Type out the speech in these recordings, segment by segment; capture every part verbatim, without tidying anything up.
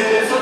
དེ་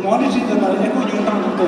མོ་ནི་ཅི་ལྟར་ཨེ་ཁོ་ཉུང་དང་ཐུབ་ཏོ།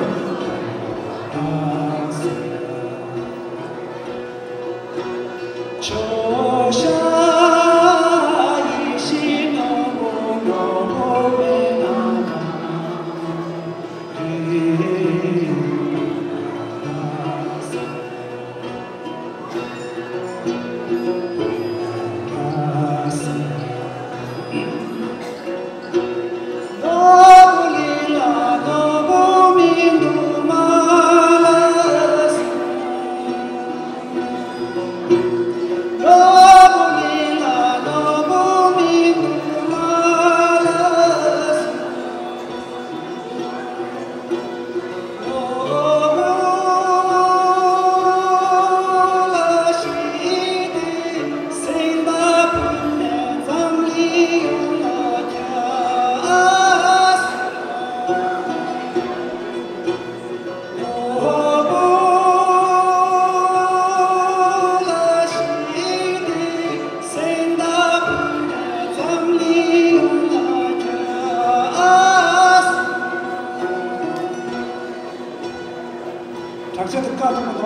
དྲག་ཆེ་དུ་བཀའ་ཐུབ་པ་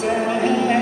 དང་།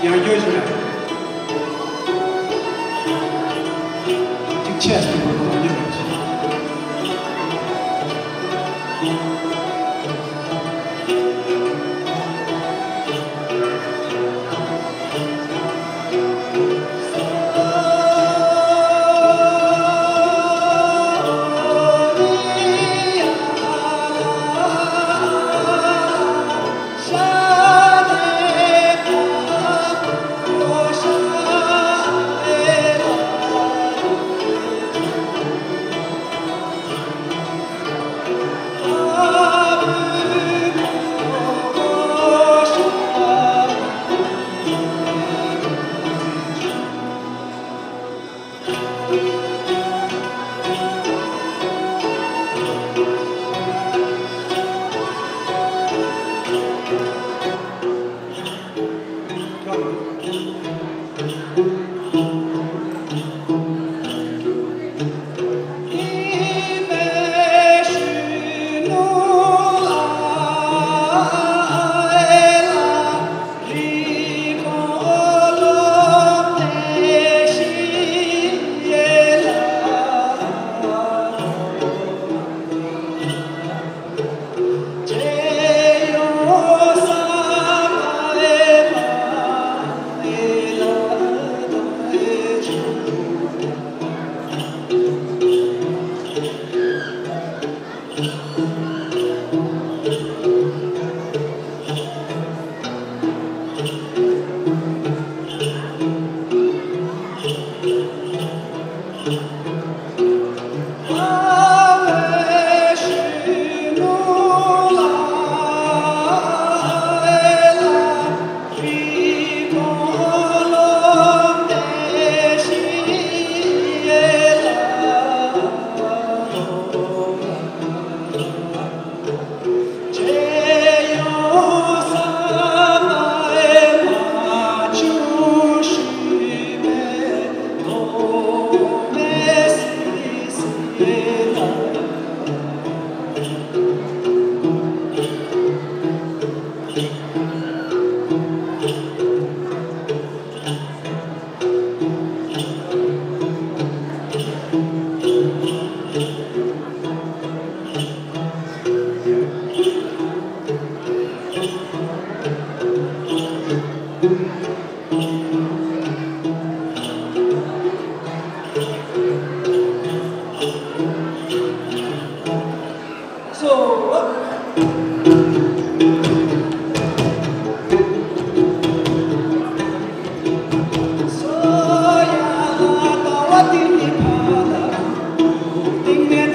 ཡང་སྐྱོན་ཞིག་ལ། གཅིག་ཆད་སོང་བ་དང་ཉེ་བར་བྱེད།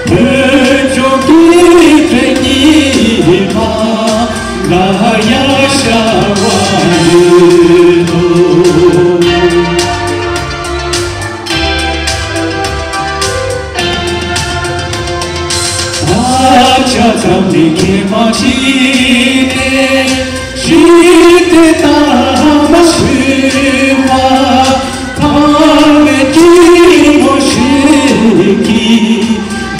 བོད་ལྗོངས་ཀྱི་དོན་ཉིད་མ་ང་ཡང་ཤར་བ་ཡོད་དོ། ད་ཆ་ཙམ་ནས་མཁས་མང་ཅིག་ནས་ཞི་བདེ་དང་མ་ཞི་བ། ཕ་མའི་སྐྱིད་མོ་ཞིག་གིས་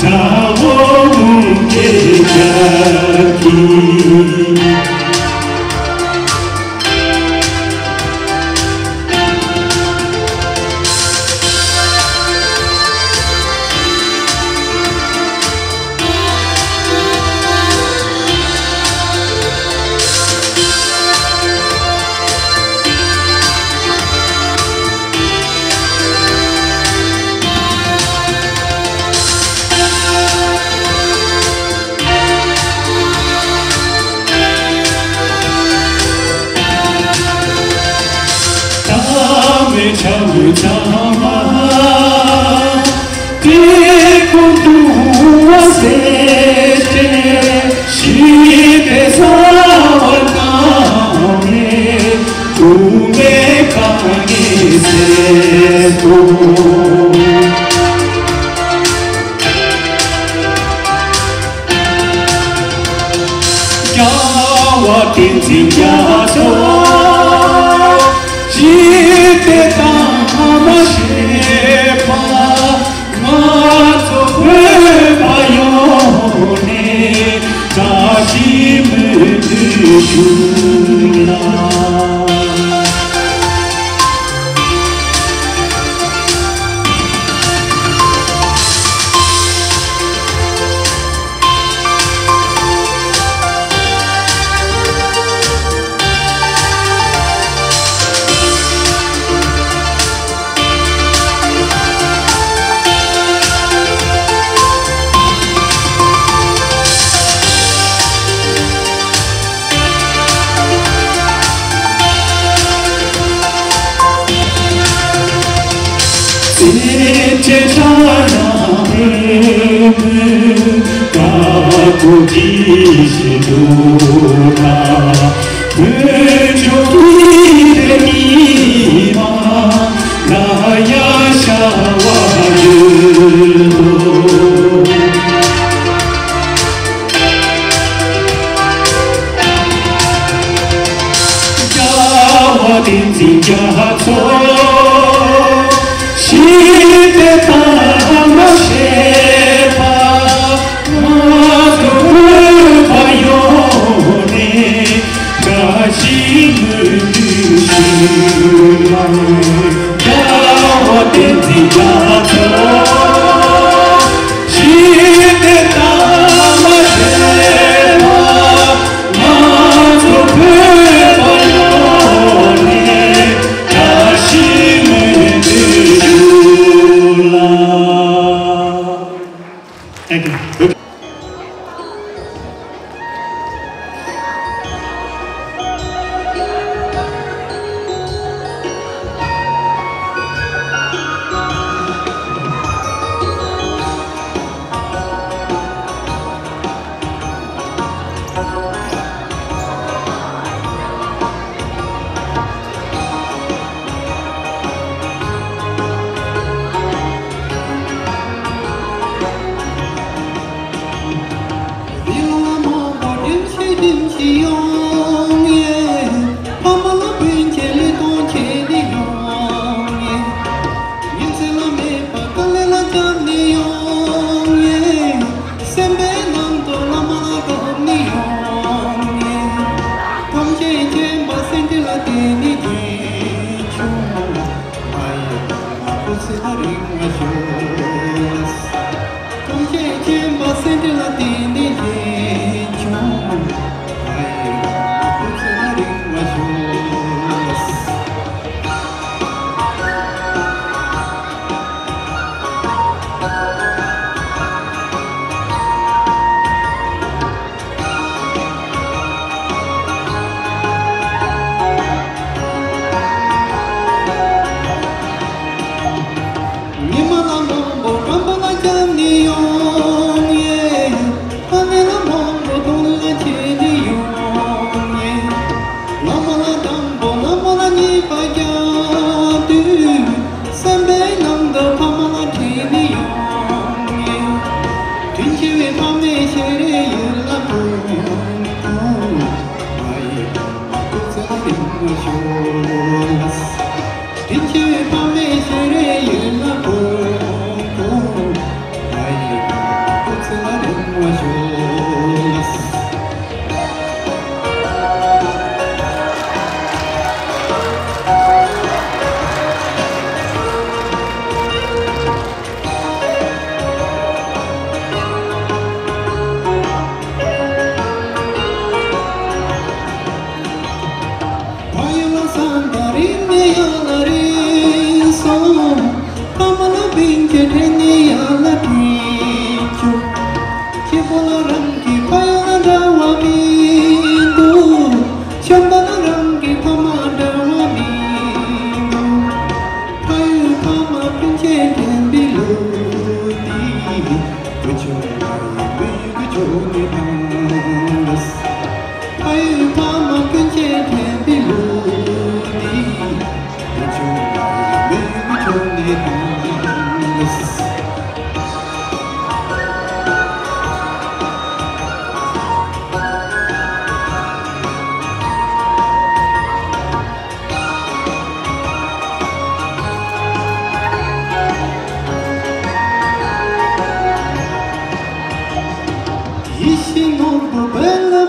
དགྲ་བོ་མུ་གེ་རྒྱལ་གྱིས། ད་མེད་ཆ་མེད་ཚང་མ། དེ་ཀུན་ཏུ་བ་ཟེར་ཏེ། ཞི་བདེ་ཟེར་བ་ནང་ནས་སྡུག་བསྔལ་གང་ཡིན་ཟེར་དོ། རྒྱལ་བ་བསྟན་འཛིན་རྒྱ་མཚོ། ཞི་བདེ་དང་མ་ཞི་བ། ང་ཚོ་བོད་པ་ཡོངས་ནས་བཀྲ་ཤིས་སྨོན་འདུན་ཞུ་ལ། རྒྱལ་བ་བསྟན་འཛིན་རྒྱ་མཚོ། ཞི་བདེ་དང་མ་ཞི་བ། ང་ཚོ་བོད་པ་ཡོངས་ནས་བཀྲ་ཤིས་སྨོན་འདུན་ཞུ། རྒྱལ་བ་བསྟན་འཛིན་རྒྱ་མཚོ། ཞི་བདེ་དང་མ་ཞི་བ། ང་ཚོ་བོད་པ་ཡོངས་ནས་བཀྲ་ཤིས་སྨོན་འདུན་ཞུ་ལ། Thank you.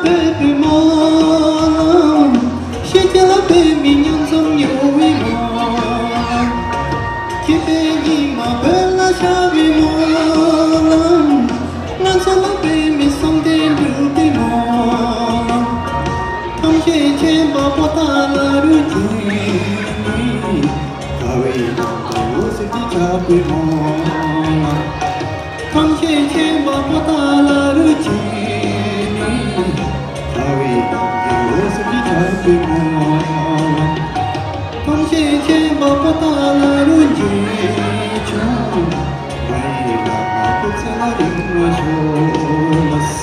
པའི་བུ་མོ་ལགས། ཤེས་བྱ་ལ་དཔེ་མི་སྙོམས་འཛོམས་ཡོད་པའི་མོ་ལགས། ཁྱེད་པའི་ཉི་མ་བོད་ལ་ཤར་བའི་མོ་ལགས། ང་ཚོ་ལ་དཔེ་མི་བསམ་གཏན་འགྲུབ་པའི་མོ་ལགས། ཐམས་ཅད་མཁྱེན་པ་པོ་ཏཱ་ལ་རུ་གྱི་ནི། དགའ་བའི་ནང་དུ་འོད་ཟེར་གྱིས་ཁྱབ་པའི་མོ་ལགས། ཐམས་ཅད་མཁྱེན་པ་པོ་ཏཱ་ལ་རུ་གྱི་ནི། དགའ་བའི་ནང་དུ་འོད་ཟེར་གྱིས་ཁྱབ་པའི་མོ་ལགས། ཐམས་ཅད་མཁྱེན་པ་པོ་ཏཱ་ལ་རུ་གྱི་ཆུང་མ་ཡི་ལ་མ་པོ་ཚེ་ལ་རིང་བ་ཤོག་ལགས།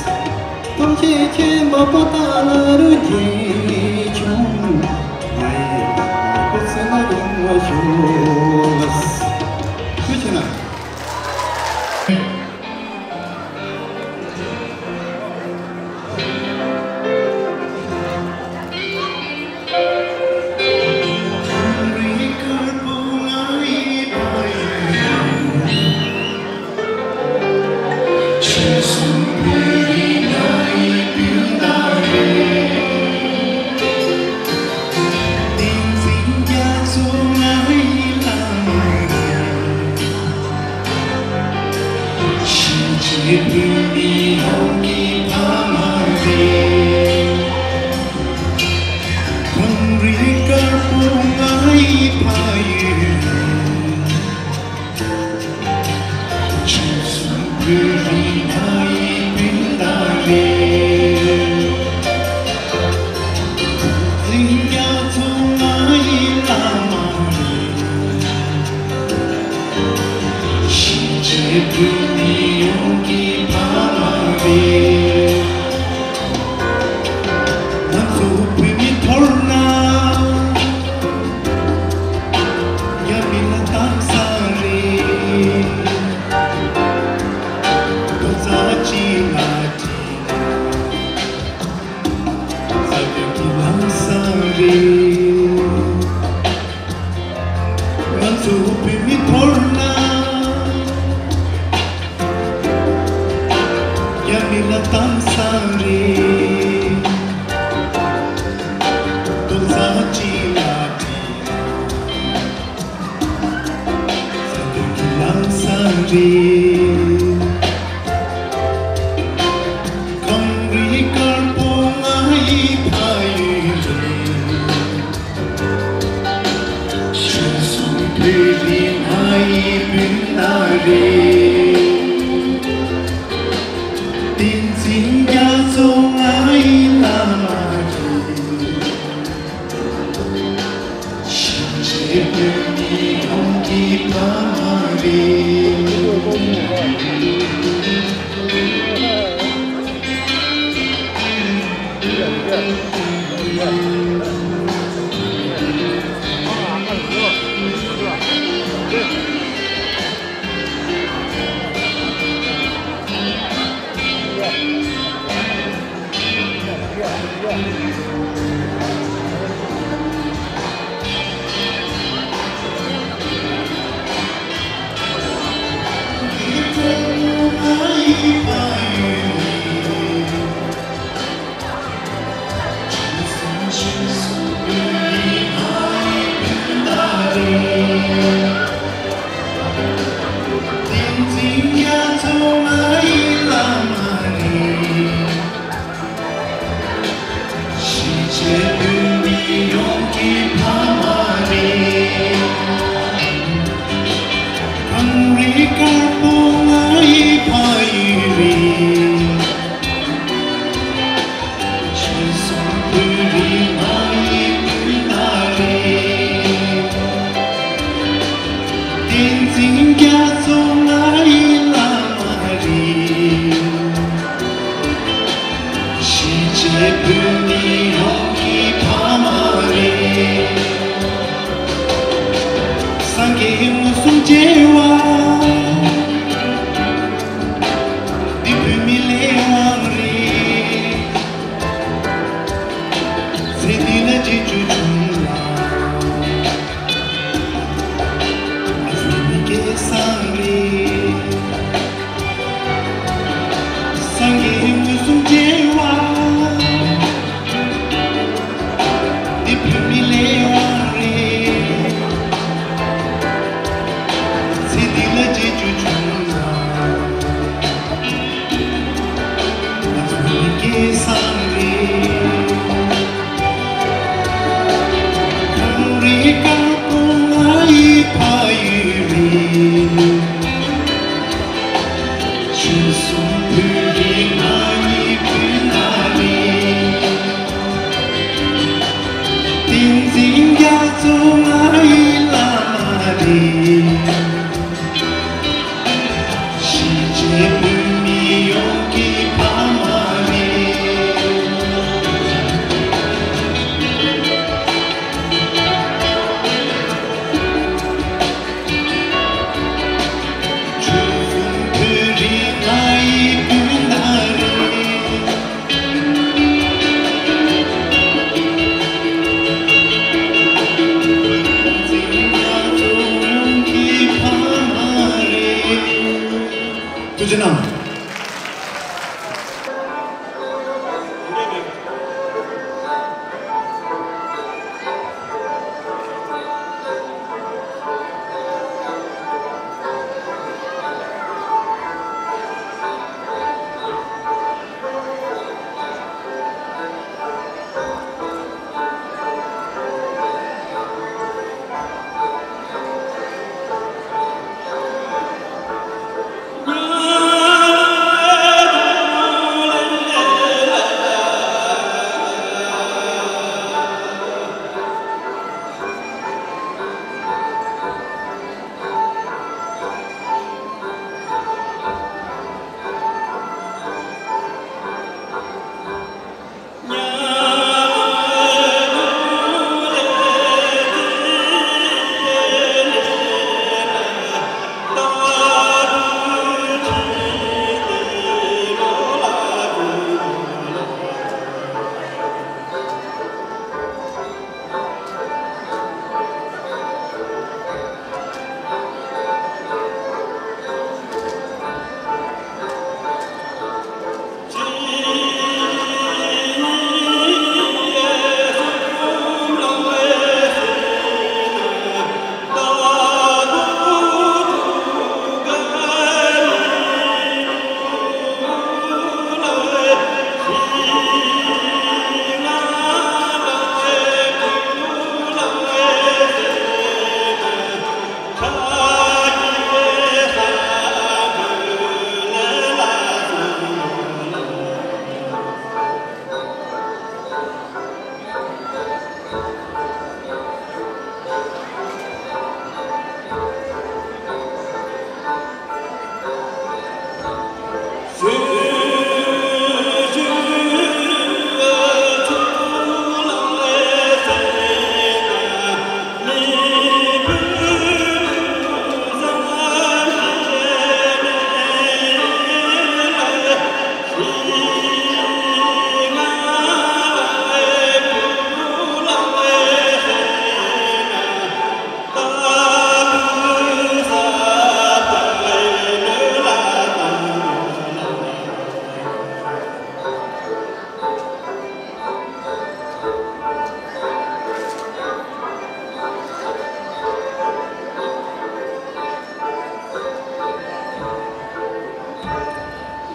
ཐམས་ཅད་མཁྱེན་པ་པོ་ཏཱ་ལ་རུ་གྱི་ཆུང་མ་ཡི་ལ་མ་པོ་ཚེ་ལ་རིང་བ་ཤོག་ལགས། ཐུགས་རྗེ་གནང་། ང་ཚོ་བོད་མི་ཐོར་ན། ཡ་མི་ལ་གཏམ་ས་རེད། རྡོག་རྩ་གཅིག་ལ་སྒྲིལ། ས་དེ་གི་ལམ་ས་རེད། ང་ཚོ་བོད་མི་ཐོར་ན། ཡ་མི་ལ་གཏམ་ས་རེད། རྡོག་རྩ་གཅིག་ལ་སྒྲིལ། ས་དེ་གི་ལམ་ས་རེད། ཁམས་རི་དཀར་པོ་ང་ཡི་ཕ་ཡུལ་རེད། ཆོལ་གསུམ་བོད་རིགས་ང་ཡི་སྤུན་ཟླ་རེད། བསྟན་འཛིན་རྒྱ་མཚོ་ང་ གསུང་བོད་རིགས་ང་ཡི་སྤུན་ཟླ་རེད། བསྟན་འཛིན་རྒྱ་མཚོ་ང་ཡི་བླ་མ་རེད། གཞིས་བྱེས་བོད་མི་ཡོངས་ཀྱི་ཕ་མ་རེད། ཆོལ་གསུམ་བོད་རིགས་ང་ཡི་སྤུན་ཟླ་རེད། བསྟན་འཛིན་རྒྱ་མཚོ་ཡོངས་ཀྱི་ཕ་མ་རེད། ཐུགས་རྗེ་གནང་།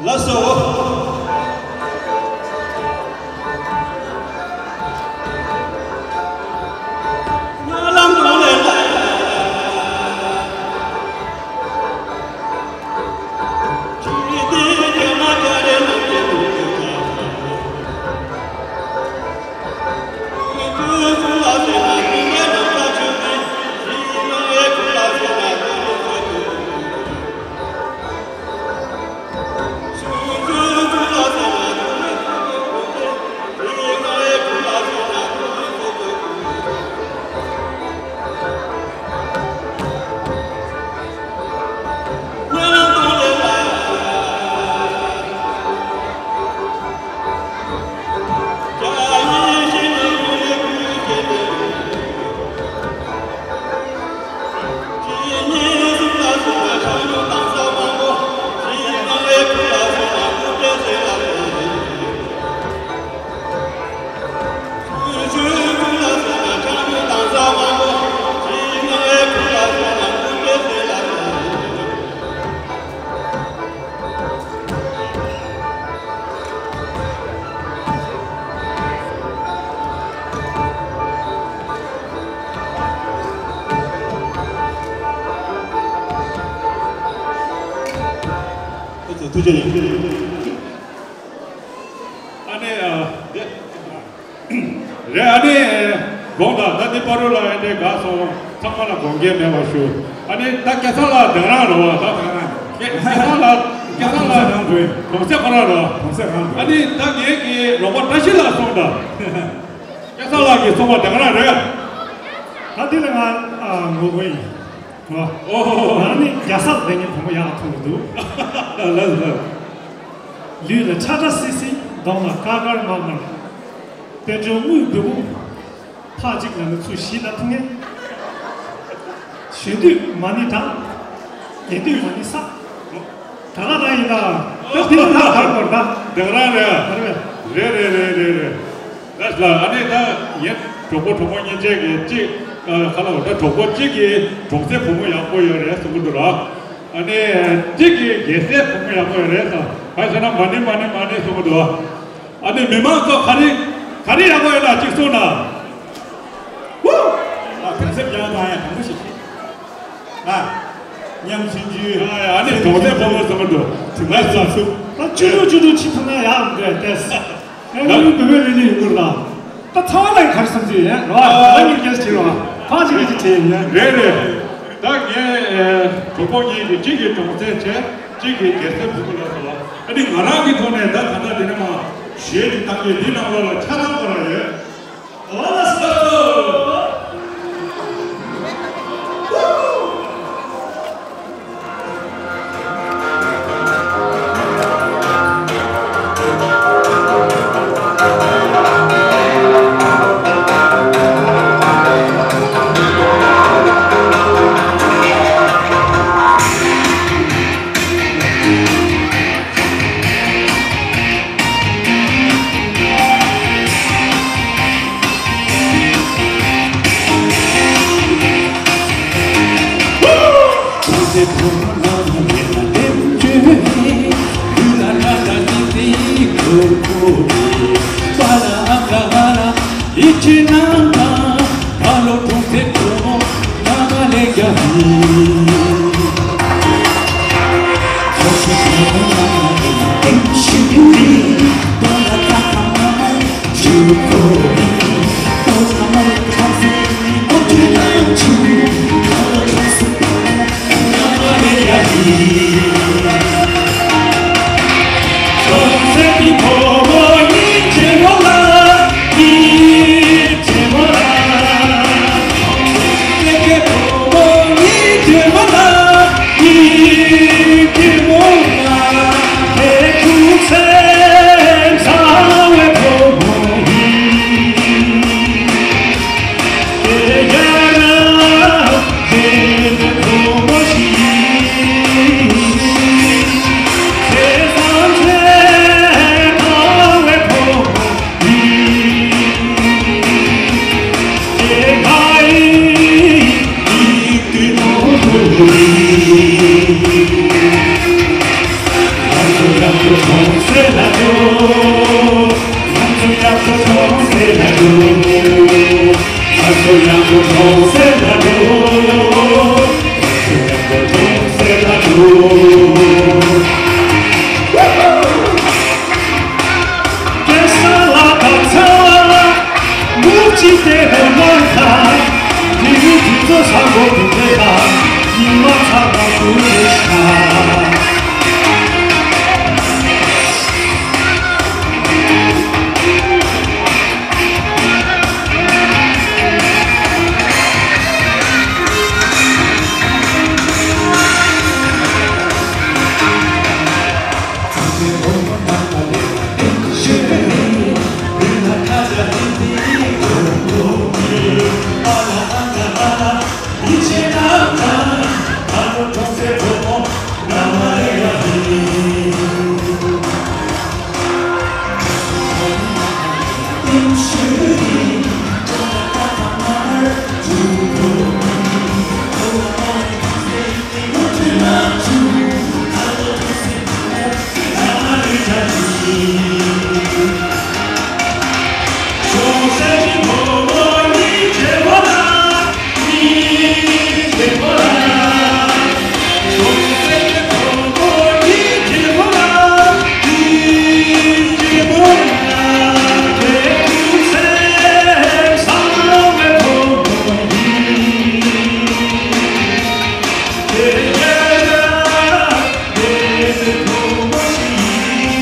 ལགས་སོ། ཐུགས་རྗེ་ཆེ། ཨ་ནི། ཨ། རེད། ཨ་ནི། དགོངས་དག་ད་འདི་པ་རུ་ལ་ཨ་ནི་དགའ་སོང་། ཚང་མ་ལ་དགོངས་འགལ་མེད་པ་ཞུ། ཨ་ནི་ད་སྐལ་བཟང་ལགས་དེ་རང་རེད་བ། ད་སྐལ་བཟང་ལགས། སྐལ་བཟང་ལགས་གྲོང་གསེབ་ཁོ་རང་རེད་བ། གྲོང་གསེབ་རང་རེད། ཨ་ནི་ད་ངེད་ཀྱི་རོགས་པ་བཀྲ་ཤིས་ལགས་སོང་ད། སྐལ་བཟང་ལགས་ཀྱིས་གསུངས་པ་དེ་ག་རང་རེད། ད་འདི་ལ་ང་ཨ་ངོ་རྒོལ་ཡིན། ཨོ། ང་ནི་རྒྱ་སར་བསྡད་མཁན་བུ་མོ་ཡག་མཐོང་གི་འདུག་ལགས་ལགས། ལུས་ལ་ཆག་ཆག་སིག་སིག་གདོང་ལ་དཀར་དཀར་དམར་དམར། དཔལ་འབྱོར་དངུལ་འབུལ་པོ། ཕག་གཅིག་ལ་ནི་ཚུར་བཞི་ལ་ཐུག་ངེས། གཞོན་དུས་མ་ཎི་བགྲང་། རྒས་དུས་མ་ཎི་བསགས། ད་ག་རང་ཡིན་ད། ད་དེ་ནི་ད་གར་བར་ད། དེ་ག་རང་རེད། ག་རེ་རེད། རེད་རེད་རེད་རེད་རེད། ལགས་ལགས། ཨ་ནི་ད་ངའི་གྲོགས་པོ་གྲོགས་མོ་གཉིས་ཆ་གིས་གཅིག་ཨ། ཁ་ལ་འོ་ད་གྲོགས་པོ་གཅིག་གིས་གྲོང་གསེབ་བུ་མོ་ཡག་པོ་ཡོད་རེད་གསུང་གི་འདུག་ར། ཨ་ནི་གཅིག་གིས་རྒྱལ་སའི་བུ་མོ་ཡག་པོ་ཡོད་རེད་ད། ག་རེ་ཟེར་ན་མ་ཎི་མ་ཎི་མ་ཎི་གསུང་གི་འདུག་ཨ་ནི་མི་མང་ཚོ་ག་རེ་ག་རེ་ཡག་པོ་ཡོད་ན་གཅིག་གསུང་ན། ཧུ། ཨ། གྲོང་གསེབ་རྒྱ་མ་ཡ་དང་པོ་ཞིག་ཨ། ཉམས་ཆུང་རྒྱུ། ཨ་ནི་གྲོང་གསེབ་བུ་མོ་ཟེར་མི་འདུག་དེ་མ་ཟ་སུ། ད་བཅུ་དྲུག་བཅུ་དྲུག་ཕྱིན་ཐུབ་ན་ཡག་འདྲ་ཏེས། ཨེ། ང་ཡང་བུད་མེད་ལས་ལས་ཡིན་དགོས་ལ། ད་ཚ་བ་ལ་གར་སོང་ཚེ་ཡ་ར་བ་ད་ངས་རྒྱལ་ཆེ་ར་བ་ཕ་ཅིག་གིས་ཅིག་བྱས་ཡིན་ན། རེད་རེད། ད་ངས་གྲོགས་པོ་གཉིས་ཀྱིས་གཅིག་གིས་གྲོང་གསེབ་བྱས། གཅིག་གིས་རྒྱལ་སའི་བུ་མོ་ལ་སོགས་པ། ཨ་ནི་ང་རང་གི་ཐོག་ནས་ད་ད་ལྟ་འདི་ནས་མ་གཞས་ཅིག་བཏང་གི་འདི་ནང་ལོགས་ལ་ཆ་ཚང་པ་ར་ཡོད། ངས་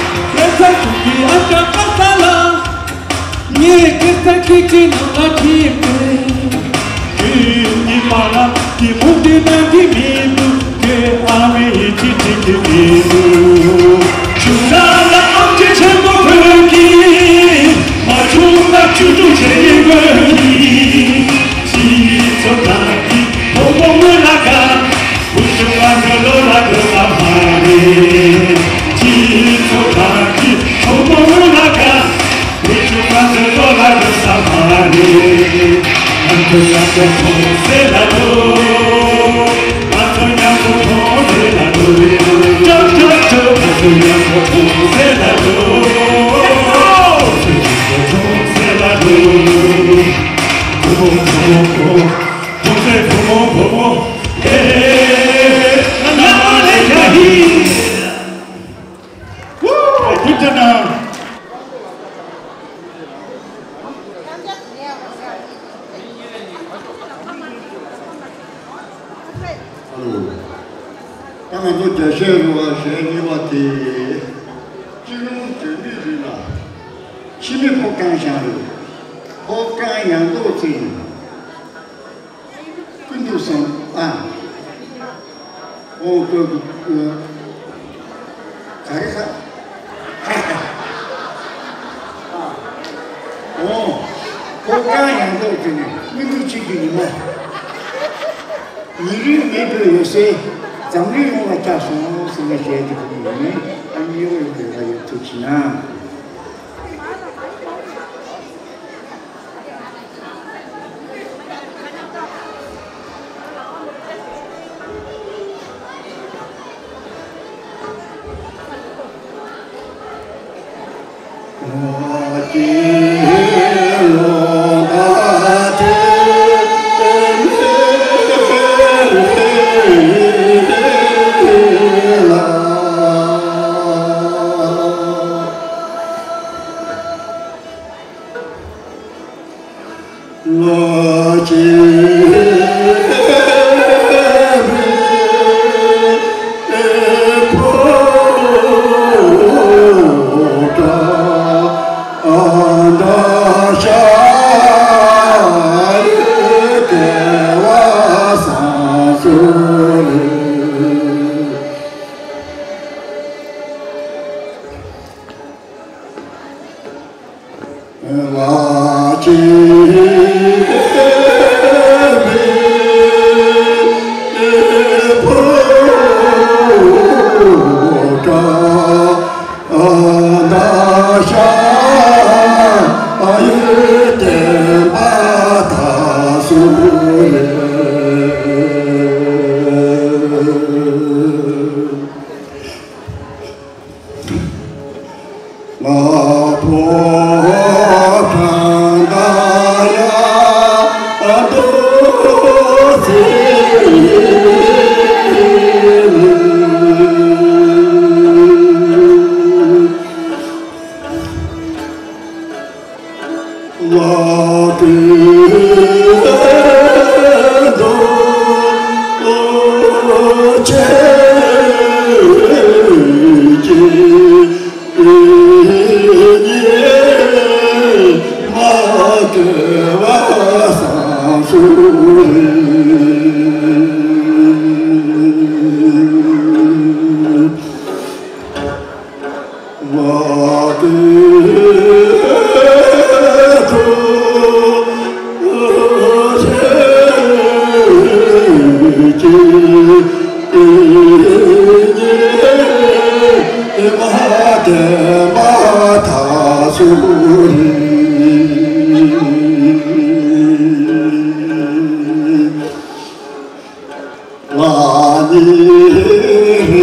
སྐད་ཆ་གཅིག་གི་ནང་ལ་ཁྱེར་ཏེ། ཁྱེད་ཀྱི་པ་ལགས་ཀྱི་མུ་མཐུད་གནང་གི་མི་འདུག་ཁྱེད་ཨ་མའི་ཡིད་ཆེས་བྱེད་ཀྱི་མི་འདུག་ཆུང་དྲགས་ལ་ཨམ་ཆི་ཆེན་པོ་དགོས་ཀྱི། མ་བྱུང་ན་ཆུང་ཆུང་བྱེད་ཀྱི་དགོས་ཀྱི། སྤྱི་ཚོགས་ནང་གི་བུ་མོ་སྔོན་ལ་དགའ། བུ་ཆུང་ང་ཚོ་བློ་ལ་འགྲོ་ས་མ་རེད། སྤྱི་ཚོགས་ནང་གི་བུ་མོ་སྔོན་ལ་དགའ། བུ་ཆུང་ང་ཚོ་བློ་ལ་འགྲོ་ས་མ་རེད། ང་ཚོ་མཉམ་དུ་གྲོང་གསེབ་ལ་འགྲོ། ང་ཚོ་མཉམ་དུ་གྲོང་གསེབ་ལ་འགྲོ། ཅོ་ཅོ་ཅོ། ང་ཚོ་མཉམ་དུ་གྲོང་གསེབ་ལ་འགྲོ། ང་ཚོ་མཉམ་དུ་གྲོང་གསེབ་ལ་འགྲོ། བུ་མོ་བུ་མོ་བུ་མོ། གྲོང་གསེབ་བུ་མོ་བུ་མོ། ཨེ། ང་ལ་ལས་ཀ་ཧི། ཝུ། ཐུགས་རྗེ་གནང་། ཨ་ལོ། ད་ང་ཚོ་རྒྱ་གཞས་རུ་བ་གཞས་གཉིས་པ་དེ། སྤྱི་ལོ་བོད་མི་རིགས་ལ་ཕྱི་མི་ཕོ་བྲང་བཞེངས་རེད། ཕོ་བྲང་ཡང་ཏོག་ཙེ་ཡིན། ཀུན་ཏུ་བཟང་། ཨ། ཨོ་ཀོ་ཀོ། ག་རེ་ཟ། ཨོ། ཁོ་རྐང་ཡང་ཏོག་ཙེ་ནས་སྨིན་དྲུག་གཅིག་གི་ཉི་མ། ཉིན་རེའི་མེས་པོའི་འོད་ཟེར་འཛམ་གླིང་ཡོངས་ལ་ཁྱབ་སོང་ཟེར་ནས་བཤད་ཀྱི་འདུག་ཡིན་ནའི་ཨ་ནི་ཡོད་ཡོད་ཡོད་ཐུགས་ཆེ་གནང་། བཀྲ་ཤིས་བདེ་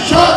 ལེགས།